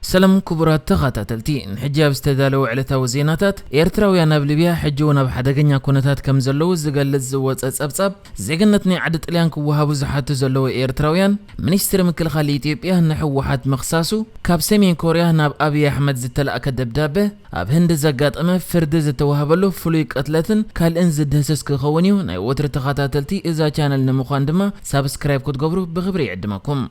ሰላም ክቡራት ተኸታተልቲ፣ ንሕጂ ኣብ ዝተዳለወ ዕለታዊ ዜናታት፣ ኤርትራውያን ኣብ ሊብያ ሕጂ እውን ኣብ ሓደገኛ ኩነታት ከም ዘለዉ ዝገልጽ ዝወጸ ጸብጻብ፣ ዜግነት ናይ ዓዲ ጥልያን ክወሃቡ ዝሓቱ ዘለዉ ኤርትራውያን፣ ሚኒስትሪ ምክልኻል ኢትዮጵያ ንህወሓት ምኽሳሱ፣ ካብ ሰሜን ኮርያ ናብ ኣብይ ኣሕመድ ዝተላእከ ደብዳበ፣ ኣብ ህንዲ ዘጋጠመ ፍርዲ ዝተዋህበሉ ፍሉይ ቅትለትን ካልእን ዝድህሰስ ክኸውን እዩ። ናይ ወትሪ ተኸታተልቲ እዛ ቻነል ንምዃን ድማ ሳብስክራይብ ክትገብሩ ብኽብሪ ይዕድመኩም።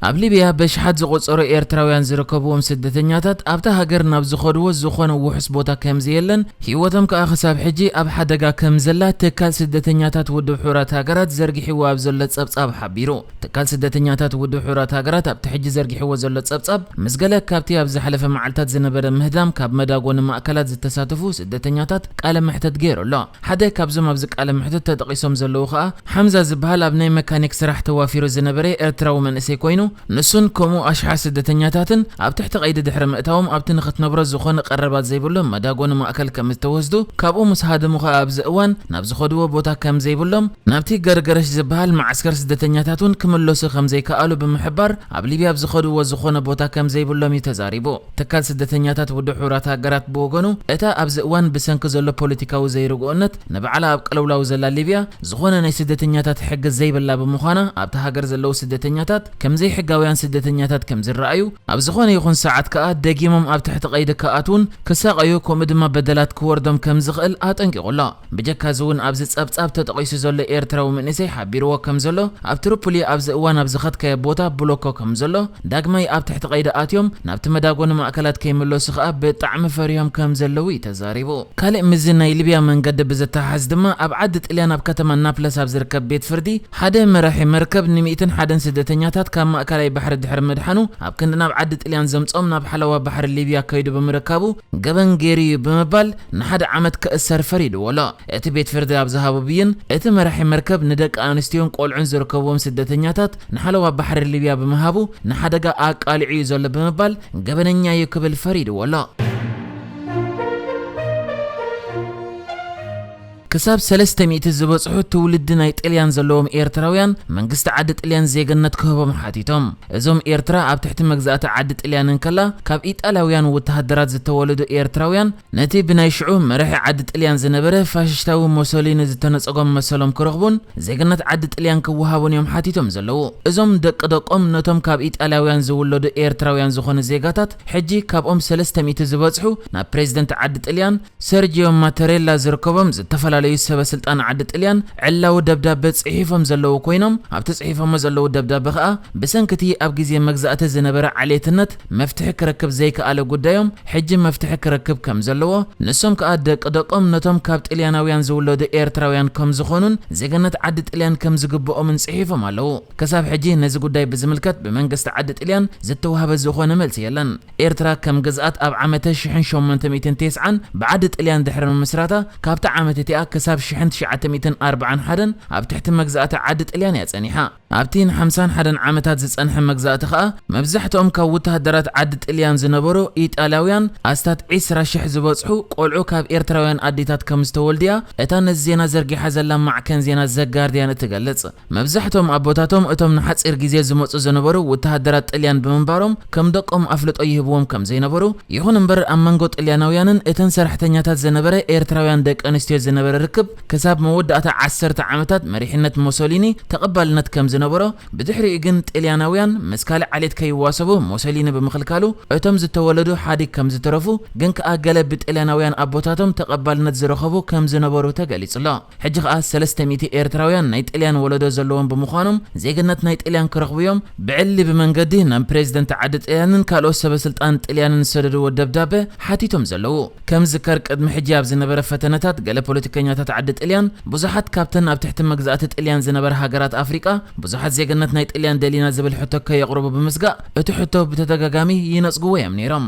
ኣብ ሊብያ በሽሓት ዝቑጸሩ ኤርትራውያን ዝርከብዎም ስደተኛታት ኣብታ ሃገር ናብ ዝኸድዎ ዝኾነ ውሑስ ቦታ ከም ዘየለን፣ ህይወቶም ከኣ ክሳብ ሕጂ ኣብ ሓደጋ ከም ዘላ ትካል ስደተኛታት ውድብ ሕቡራት ሃገራት ዘርጊሕዎ ኣብ ዘሎ ጸብጻብ ሓቢሩ። ትካል ስደተኛታት ውድብ ሕቡራት ሃገራት ኣብቲ ሕጂ ዘርጊሕዎ ዘሎ ጸብጻብ፣ ምስ ገለ ካብቲ ኣብ ዝሓለፈ መዓልታት ዝነበረ ምህዳም ካብ መዳጎኒ ማእከላት ዝተሳተፉ ስደተኛታት ቃለ መሕተት ገይሩ ኣሎ። ሓደ ካብዞም ኣብዚ ቃለ መሕተት ተጠቒሶም ዘለዉ ከኣ ሓምዛ ዝበሃል ኣብ ናይ መካኒክ ስራሕ ተዋፊሩ ዝነበረ ኤርትራዊ መንእሰይ ኮይኑ፣ ንሱን ከምኡ ኣሽሓት ስደተኛታትን ኣብ ትሕቲ ቀይዲ ድሕሪ ምእታዎም ኣብቲ ንኽትነብሮ ዝኾነ ቀረባት ዘይብሎም መዳጎኒ ማእከል ከም ዝተወስዱ፣ ካብኡ ምስ ሃደሙ ከኣ ኣብዚ እዋን ናብ ዝኸድዎ ቦታ ከም ዘይብሎም፣ ናብቲ ገርገረሽ ዝበሃል መዓስከር ስደተኛታት እውን ክምለሱ ከም ዘይከኣሉ ብምሕባር፣ ኣብ ሊብያ ኣብ ዝኸድዎ ዝኾነ ቦታ ከም ዘይብሎም እዩ ተዛሪቡ። ትካል ስደተኛታት ውድብ ሕቡራት ሃገራት ብወገኑ፣ እታ ኣብዚ እዋን ብሰንኪ ዘሎ ፖለቲካዊ ዘይርግኦነት ንባዕላ ኣብ ቅልውላው ዘላ ሊብያ፣ ዝኾነ ናይ ስደተኛታት ሕጊ ዘይብላ ብምዃና፣ ኣብታ ሃገር ዘለዉ ስደተኛታት ከም ዘይሕጋውያን ስደተኛታት ከም ዝረኣዩ፣ ኣብ ዝኾነ ይኹን ሰዓት ከኣ ደጊሞም ኣብ ትሕቲ ቀይዲ ክኣትዉን ክሳቐዩ፣ ከምኡ ድማ በደላት ክወርዶም ከም ዝኽእል ኣጠንቂቑ ኣሎ። ብጀካ እዚ እውን ኣብዚ ጸብጻብ ተጠቒሱ ዘሎ ኤርትራዊ መንእሰይ ሓቢርዎ ከም ዘሎ፣ ኣብ ትሪፖሊ ኣብዚ እዋን ኣብ ዝኸድካዮ ቦታ ብሎኮ ከም ዘሎ፣ ዳግማይ ኣብ ትሕቲ ቀይዲ ኣትዮም ናብቲ መዳጎኒ ማእከላት ከይምለሱ ከኣ ብጣዕሚ ፈሪሆም ከም ዘለዉ እዩ ተዛሪቡ። ካልእ ምስዚ ናይ ሊብያ መንገዲ ብዘተሓዝ ድማ፣ ኣብ ዓዲ ጥልያን ኣብ ከተማ ናፕለስ ኣብ ዝርከብ ቤት ፍርዲ፣ ሓደ መራሒ መርከብ ንሚእትን ሓደን ስደተኛታት ካብ ማእከላይ ባሕሪ ድሕሪ ምድሓኑ፣ ኣብ ክንዲ ናብ ዓዲ ጥልያን ዘምጽኦም ናብ ሓለዋ ባሕሪ ሊብያ ከይዱ ብምርካቡ፣ ገበን ገይሩ እዩ ብምባል ንሓደ ዓመት ክእሰር ፈሪድዎ ኣሎ። እቲ ቤት ፍርዲ ኣብ ዝሃቦ ብይን፣ እቲ መራሒ መርከብ ንደቂ ኣንስትዮን ቆልዑን ዝርከብዎም ስደተኛታት ንሓለዋ ባሕሪ ሊብያ ብምሃቡ ንሓደጋ ኣቃሊዑ እዩ ዘሎ ብምባል ገበነኛ እዩ ክብል ፈሪድዎ ኣሎ። ክሳብ ሰለስተ ሚእቲ ዝበጽሑ ትውልዲ ናይ ጥልያን ዘለዎም ኤርትራውያን መንግስቲ ዓዲ ጥልያን ዜግነት ክህቦም ሓቲቶም። እዞም ኤርትራ ኣብ ትሕቲ መግዛእቲ ዓዲ ጥልያን እንከላ ካብ ኢጣልያውያን ወተሃደራት ዝተወለዱ ኤርትራውያን ነቲ ብናይ ሽዑ መራሒ ዓዲ ጥልያን ዝነበረ ፋሽስታዊ ሞሶሊኒ ዝተነጸጎም መሰሎም ክረኽቡን ዜግነት ዓዲ ጥልያን ክወሃቡን እዮም ሓቲቶም ዘለዉ። እዞም ደቂ ደቆም ነቶም ካብ ኢጣልያውያን ዝውለዱ ኤርትራውያን ዝኾኑ ዜጋታት ሕጂ ካብኦም ሰለስተ ሚእቲ ዝበጽሑ ናብ ፕሬዝደንት ዓዲ ጥልያን ሰርጂዮ ማተሬላ ዝርከቦም ዝተፈላለዩ ሰበ ስልጣን ዓዲ ጥልያን ዕላዊ ደብዳበ ጽሒፎም ዘለዉ ኮይኖም፣ ኣብቲ ጽሒፎሞ ዘለዉ ደብዳበ ከኣ ብሰንኪ እቲ ኣብ ግዜ መግዛእቲ ዝነበረ ዓሌትነት መፍትሒ ክረክብ ዘይከኣለ ጉዳዮም ሕጂ መፍትሒ ክረክብ ከም ዘለዎ፣ ንሶም ከኣ ደቂ ደቆም ነቶም ካብ ጥልያናውያን ዝውለዱ ኤርትራውያን ከም ዝኾኑን ዜግነት ዓዲ ጥልያን ከም ዝግብኦምን ጽሒፎም ኣለዉ። ክሳብ ሕጂ ነዚ ጉዳይ ብዝምልከት ብመንግስቲ ዓዲ ጥልያን ዝተዋህበ ዝኾነ መልሲ የለን። ኤርትራ ከም ግዝኣት ኣብ ዓመተ ሽሕን ሸሞንተ ሚእትን ተስዓን ብዓዲ ጥልያን ድሕሪ ምምስራታ፣ ካብታ ዓመት እቲኣ ክሳብ ሽሕን ትሽዓተ ሚእትን ኣርብዓን ሓደን ኣብ ትሕቲ መግዛእቲ ዓዲ ጥልያን እያ ጸኒሓ። ኣብቲ ንሓምሳን ሓደን ዓመታት ዝጸንሐ መግዛእቲ ከኣ፣ መብዛሕትኦም ካብ ወተሃደራት ዓዲ ጥልያን ዝነበሩ ኢጣልያውያን፣ ኣስታት ዒስራ ሽሕ ዝበጽሑ ቆልዑ ካብ ኤርትራውያን ኣዴታት ከም ዝተወልዱ'ያ እታ ነዚ ዜና ዘርጊሓ ዘላ ማዕከን ዜና ዘጋርድያን እትገልጽ። መብዛሕትኦም ኣቦታቶም እቶም ንሓጺር ግዜ ዝመጹ ዝነበሩ ወተሃደራት ጥልያን ብምንባሮም፣ ከም ደቆም ኣፍልጦ ይህብዎም ከም ዘይነበሩ፣ ይኹን እምበር ኣብ መንጎ ጥልያናውያንን እተን ሰራሕተኛታት ዝነበረ ኤርትራውያን ደቂ ኣንስትዮ ዝነበረ ርክብ ክሳብ መወዳእታ ዓሰርተ ዓመታት መሪሕነት ሞሶሊኒ ተቐባልነት ከም ዝነበሮ፣ ብድሕሪኡ ግን ጥልያናውያን ምስ ካልእ ዓሌት ከይዋሰቡ ሞሶሊኒ ብምኽልካሉ፣ እቶም ዝተወለዱ ሓዲግ ከም ዝተረፉ፣ ግን ከኣ ገለ ብጥልያናውያን ኣቦታቶም ተቐባልነት ዝረኸቡ ከም ዝነበሩ ተገሊጹ ኣሎ። ሕጂ ከኣ ሰለስተ ሚእቲ ኤርትራውያን ናይ ጥልያን ወለዶ ዘለዎም ብምዃኖም፣ ዜግነት ናይ ጥልያን ክረኽቡ እዮም ብዕሊ ብመንገዲ ናብ ፕሬዝደንት ዓዲ ጥልያንን ካልኦት ሰበ ስልጣን ጥልያንን ዝሰደድዎ ደብዳበ ሓቲቶም ዘለዉ። ከም ዝከር ቅድሚ ሕጂ ኣብ ዝነበረ ፈተነታት ገለ ፖለቲከኛታት ዓዲ ጥልያን፣ ብዙሓት ካብተን ኣብ ትሕቲ መግዛእቲ ጥልያን ዝነበራ ሃገራት ኣፍሪቃ፣ ብዙሓት ዜግነት ናይ ጥልያን ደሊና ዝብል ሕቶ ከየቕርቡ ብምስጋእ፣ እቲ ሕቶ ብተደጋጋሚ ይነጽግዎ እዮም ነይሮም።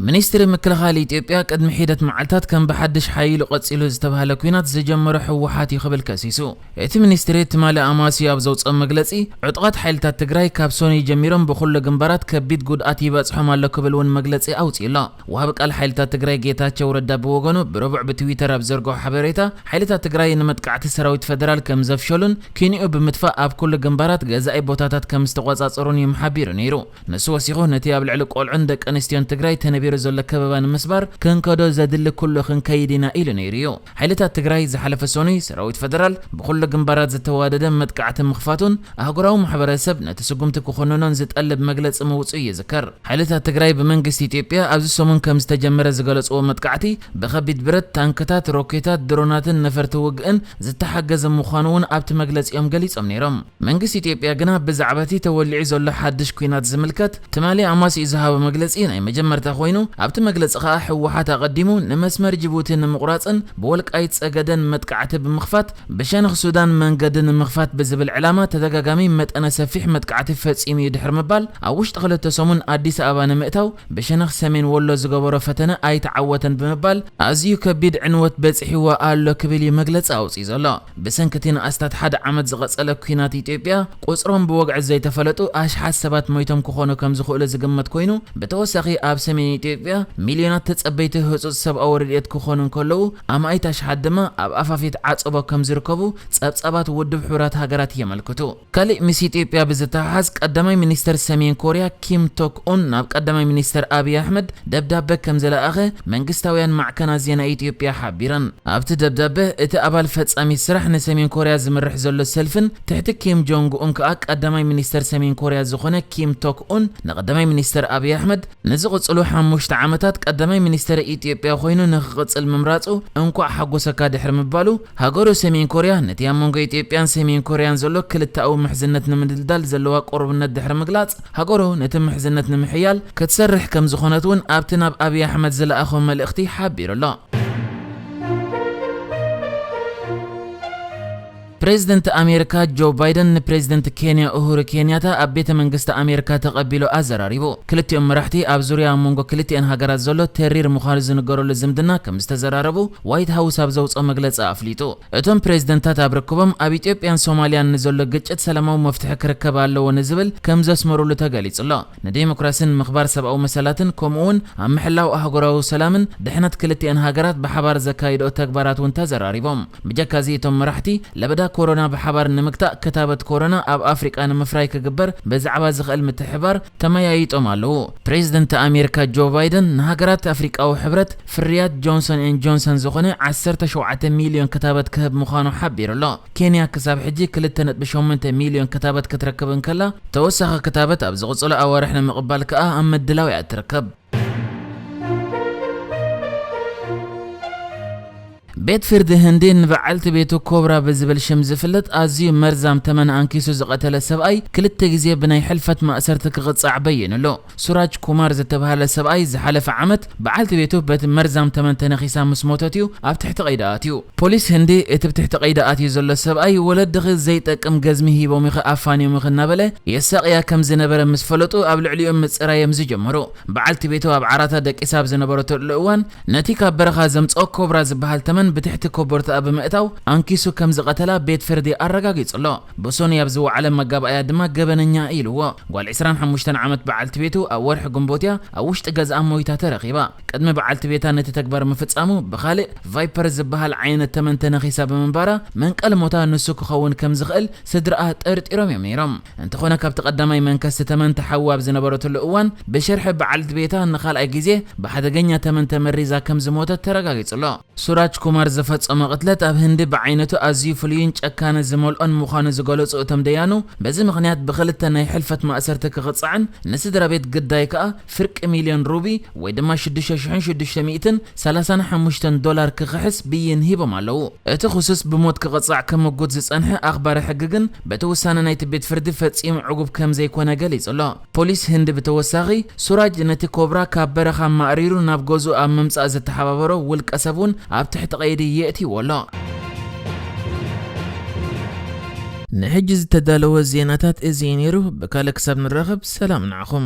ሚኒስትሪ ምክልኻል ኢትዮጵያ ቅድሚ ሒደት መዓልታት ከም ብሓድሽ ሓይሉ ቀጺሉ ዝተባህለ ኲናት ዝጀመሮ ህወሓት እዩ ክብል ከሲሱ። እቲ ሚኒስትሪ ትማሊ ኣማስዩ ኣብ ዘውፅኦ መግለፂ፣ ዕጡቓት ሓይልታት ትግራይ ካብ ሶኒ ጀሚሮም ብኩሉ ግንባራት ከቢድ ጉድኣት ይበፅሖም ኣሎ ክብል እውን መግለፂ ኣውፂኡ ኣሎ። ወሃቢ ቃል ሓይልታት ትግራይ ጌታቸው ረዳ ብወገኑ ብረቡዕ ብትዊተር ኣብ ዘርግሖ ሓበሬታ፣ ሓይልታት ትግራይ ንመጥቃዕቲ ሰራዊት ፈደራል ከም ዘፍሸሉን ኪንኡ ብምጥፋእ ኣብ ኩሉ ግንባራት ገዛኢ ቦታታት ከም ዝተቆፃፀሩን እዮም ሓቢሩ ነይሩ። ንሱ ወሲኹ፣ ነቲ ኣብ ልዕሊ ቆልዑን ደቂ ኣንስትዮን ትግራይ ተነቢሩ ዘሎ ከበባ ንምስባር ክንከዶ ዘድሊ ኩሉ ክንከይድ ኢና ኢሉ ነይሩ እዩ። ሓይልታት ትግራይ ዝሓለፈ ሰኑይ ሰራዊት ፈደራል ብኩሉ ግንባራት ዝተዋደደ መጥቃዕቲ ምኽፋቱን ኣህጉራዊ ማሕበረሰብ ነቲ ስጉምቲ ክኹንኖን ዝጠልብ መግለፂ ምውፅኡ ይዝከር። ሓይልታት ትግራይ ብመንግስቲ ኢትዮጵያ ኣብዚ ሰሙን ከም ዝተጀመረ ዝገለፅዎ መጥቃዕቲ ብኸቢድ ብረት፣ ታንክታት፣ ሮኬታት፣ ድሮናትን ነፈርቲ ውግእን ዝተሓገዘ ምዃኑ እውን ኣብቲ መግለፂኦም ገሊፆም ነይሮም። መንግስቲ ኢትዮጵያ ግና ብዛዕባ እቲ ተወሊዑ ዘሎ ሓድሽ ኲናት ዝምልከት ትማሊ ኣማስዩ ዝሃቦ መግለጺ ናይ መጀመርታ ኮይኑ፣ ኣብቲ መግለጺ ከኣ ህወሓት ኣቐዲሙ ንመስመር ጅቡቲ ንምቑራጽን ብወልቃይት ጸገደን መጥቃዕቲ ብምኽፋት ብሸነኽ ሱዳን መንገዲ ንምኽፋት ብዝብል ዕላማ ተደጋጋሚ መጠነ ሰፊሕ መጥቃዕቲ ፈጺሙ እዩ ድሕሪ ምባል፣ ኣብ ውሽጢ ክልተ ሰሙን ኣዲስ ኣበባ ንምእታው ብሸነኽ ሰሜን ወሎ ዝገበሮ ፈተነ ኣይተዓወተን ብምባል ኣዝዩ ከቢድ ዕንወት በጺሕዎ ኣሎ ክብል እዩ መግለጺ ኣውጺኡ ዘሎ። ብሰንኪ እቲ ንኣስታት ሓደ ዓመት ዝቐጸለ ኲናት ኢትዮጵያ፣ ቁጽሮም ብወግዒ ዘይተፈለጡ ኣሽሓት ሰባት ሞይቶም ክኾኑ ከም ዝኽእሉ ዝግመት ኮይኑ፣ ብተወሳኺ ኣብ ሰሜን ኢትዮጵያ ሚልዮናት ተጸበይቲ ህጹጽ ሰብኣዊ ረድኤት ክኾኑ እንከለዉ፣ ኣማኢት ኣሽሓት ድማ ኣብ ኣፋፊት ዓጸቦ ከም ዝርከቡ ጸብጻባት ውድብ ሕቡራት ሃገራት የመልክቱ። ካልእ ምስ ኢትዮጵያ ብዝተሓሓዝ፣ ቀዳማይ ሚኒስተር ሰሜን ኮርያ ኪም ቶክ ኡን ናብ ቀዳማይ ሚኒስተር ኣብይ ኣሕመድ ደብዳበ ከም ዝለኣኸ መንግስታውያን ማዕከናት ዜና ኢትዮጵያ ሓቢረን። ኣብቲ ደብዳበ፣ እቲ ኣባል ፈጻሚ ስራሕ ንሰሜን ኮርያ ዝምርሕ ዘሎ ሰልፍን ትሕቲ ኪም ጆንግ ኡን ከኣ ቀዳማይ ሚኒስተር ሰሜን ኮርያ ዝኾነ ኪም ቶክ ኡን ንቀዳማይ ሚኒስተር ኣብይ ኣሕመድ ንዝቕጽሉ ሓሙሽተ ዓመታት ቀዳማይ ሚኒስተር ኢትዮጵያ ኮይኑ ንክቕጽል ምምራጹ እንኳዕ ሓጎሰካ ድሕሪ ምባሉ፣ ሃገሩ ሰሜን ኮርያ ነቲ ኣብ መንጎ ኢትዮጵያን ሰሜን ኮርያን ዘሎ ክልተኣዊ ምሕዝነት ንምድልዳል ዘለዋ ቅሩብነት ድሕሪ ምግላጽ፣ ሃገሩ ነቲ ምሕዝነት ንምሕያል ክትሰርሕ ከም ዝኾነት እውን ኣብቲ ናብ ኣብይ ኣሕመድ ዝለኣኾ መልእኽቲ ሓቢሩ ኣሎ። ፕሬዝደንት ኣሜሪካ ጆ ባይደን ንፕሬዝደንት ኬንያ ኡሁሩ ኬንያታ ኣብ ቤተ መንግስቲ ኣሜሪካ ተቐቢሉ ኣዘራሪቡ። ክልቲኦም መራሕቲ ኣብ ዙርያ ኣብ መንጎ ክልቲኤን ሃገራት ዘሎ ተሪር ምዃኑ ዝንገረሉ ዝምድና ከም ዝተዘራረቡ ዋይት ሃውስ ኣብ ዘውፅኦ መግለፂ ኣፍሊጡ። እቶም ፕሬዝደንታት ኣብ ርክቦም ኣብ ኢትዮጵያን ሶማልያን ንዘሎ ግጭት ሰላማዊ መፍትሒ ክርከብ ኣለዎ ንዝብል ከም ዘስመሩሉ ተገሊጹ ኣሎ። ንዴሞክራስን ምኽባር ሰብኣዊ መሰላትን ከምኡ እውን ኣብ ምሕላው ኣህጉራዊ ሰላምን ድሕነት ክልቲኤን ሃገራት ብሓባር ዘካይድኦ ተግባራት እውን ተዘራሪቦም። ብጀካ እዚ እቶም መራሕቲ ለበዳ ኮሮና ብሓባር ንምግታእ ክታበት ኮሮና ኣብ ኣፍሪቃ ንምፍራይ ክግበር ብዛዕባ ዝኽእል ምትሕብባር ተመያይጦም ኣለዉ። ፕሬዝደንት ኣሜሪካ ጆ ባይደን ንሃገራት ኣፍሪቃዊ ሕብረት ፍርያት ጆንሰን ኤን ጆንሰን ዝኾነ ዓሰርተ ሸውዓተ ሚልዮን ክታበት ክህብ ምዃኑ ሓቢሩ ኣሎ። ኬንያ ክሳብ ሕጂ ክልተ ነጥቢ ሸሞንተ ሚልዮን ክታበት ክትረክብ እንከላ፣ ተወሳኺ ክታበት ኣብ ዝቕጽሉ ኣዋርሕ ንምቕባል ከኣ ኣብ ምድላው እያ እትርከብ። ቤት ፍርዲ ህንዲ ንበዓልቲ ቤቱ ኮብራ ብዝብል ሽም ዝፍለጥ ኣዝዩ መርዛም ተመን ኣንኪሱ ዝቐተለ ሰብኣይ ክልተ ግዜ ብናይ ሕልፈት ማእሰርቲ ክቕጻዕ በይኑ ኣሎ። ሱራጅ ኩማር ዝተባህለ ሰብኣይ ዝሓለፈ ዓመት በዓልቲ ቤቱ በቲ መርዛም ተመን ተነኺሳ ምስ ሞተት እዩ ኣብ ትሕቲ ቀይዲ ኣትዩ። ፖሊስ ህንዲ እቲ ብትሕቲ ቀይዲ ኣትዩ ዘሎ ሰብኣይ ወለድኺ ዘይጠቅም ገዝሚ ሂቦም ኢኺ ኣፋንዮም ኢኺ እናበለ የሳቕያ ከም ዝነበረ ምስ ፈለጡ ኣብ ልዕሊኡ ምጽራይ እዮም ዝጀመሩ። በዓልቲ ቤቱ ኣብ ዓራታ ደቂሳ ኣብ ዝነበረትሉ እዋን ነቲ ካብ በረኻ ዘምጽኦ ኮብራ ዝበሃል ተመን ብትሕቲ ኮቦርታኣ ብምእታው ኣንኪሱ ከም ዝቐተላ ቤት ፍርዲ ኣረጋጊጹ ኣሎ። ብሶኒ ኣብ ዝወዓለ መጋባእያ ድማ ገበነኛ ኢልዎ። ጓል ዕስራን ሓሙሽተን ዓመት በዓልቲ ቤቱ ኣብ ወርሒ ግንቦት እያ ኣብ ውሽጢ ገዝኣ ሞይታ ተረኺባ። ቅድሚ በዓልቲ ቤታ ነቲ ተግባር ምፍጻሙ ብኻልእ ቫይፐር ዝበሃል ዓይነት ተመን ተነኺሳ ብምንባራ መንቀሊ ሞታ ንሱ ክኸውን ከም ዝኽእል ስድራኣ ጠርጢሮም እዮም ነይሮም። እንተኾነ ካብቲ ቀዳማይ መንከስቲ ተመን ተሓዊ ኣብ ዝነበረትሉ እዋን ብሸርሒ በዓልቲ ቤታ ንኻልኣይ ግዜ ብሓደገኛ ተመን ተመሪዛ ከም ዝሞተት ተረጋጊጹ ኣሎ። ሱራጅ ኩማር ዝፈጸሞ ቅትለት ኣብ ህንዲ ብዓይነቱ ኣዝዩ ፍሉይን ጨካነ ዝመልኦን ምዃኑ ዝገለጹ እቶም ደያኑ፣ በዚ ምኽንያት ብኽልተ ናይ ሕልፈት ማእሰርቲ ክቕጻዕን ንስድራ ቤት ግዳይ ከኣ ፍርቂ ሚልዮን ሩቢ ወይ ድማ ሽዱሽተ ሽሕን ሽዱሽተ ሚእትን ሰላሳን ሓሙሽተን ዶላር ክኽሕስ ብይን ሂቦም ኣለዉ። እቲ ክሱስ ብሞት ክቕጻዕ ክምጉት ዝጸንሐ ኣኽባሪ ሕጊ ግን በቲ ውሳነ ናይቲ ቤት ፍርዲ ፈጺሙ ዕጉብ ከም ዘይኮነ ገሊጹ ኣሎ። ፖሊስ ህንዲ ብተወሳኺ፣ ሱራጅ ነቲ ኮብራ ካብ በረኻ ማእሪሩ ናብ ገዝኡ ኣብ ምምጻእ ዝተሓባበሮ ውልቀ ሰብ እውን ኣብ ትሕቲ ቀይዲ የእትይዎ ኣሎ። ንሕጂ ዝተዳለወ ዜናታት እዚ እዩ ነይሩ። ብካልእ ክሳብ ንራኸብ፣ ሰላም ንዓኹም።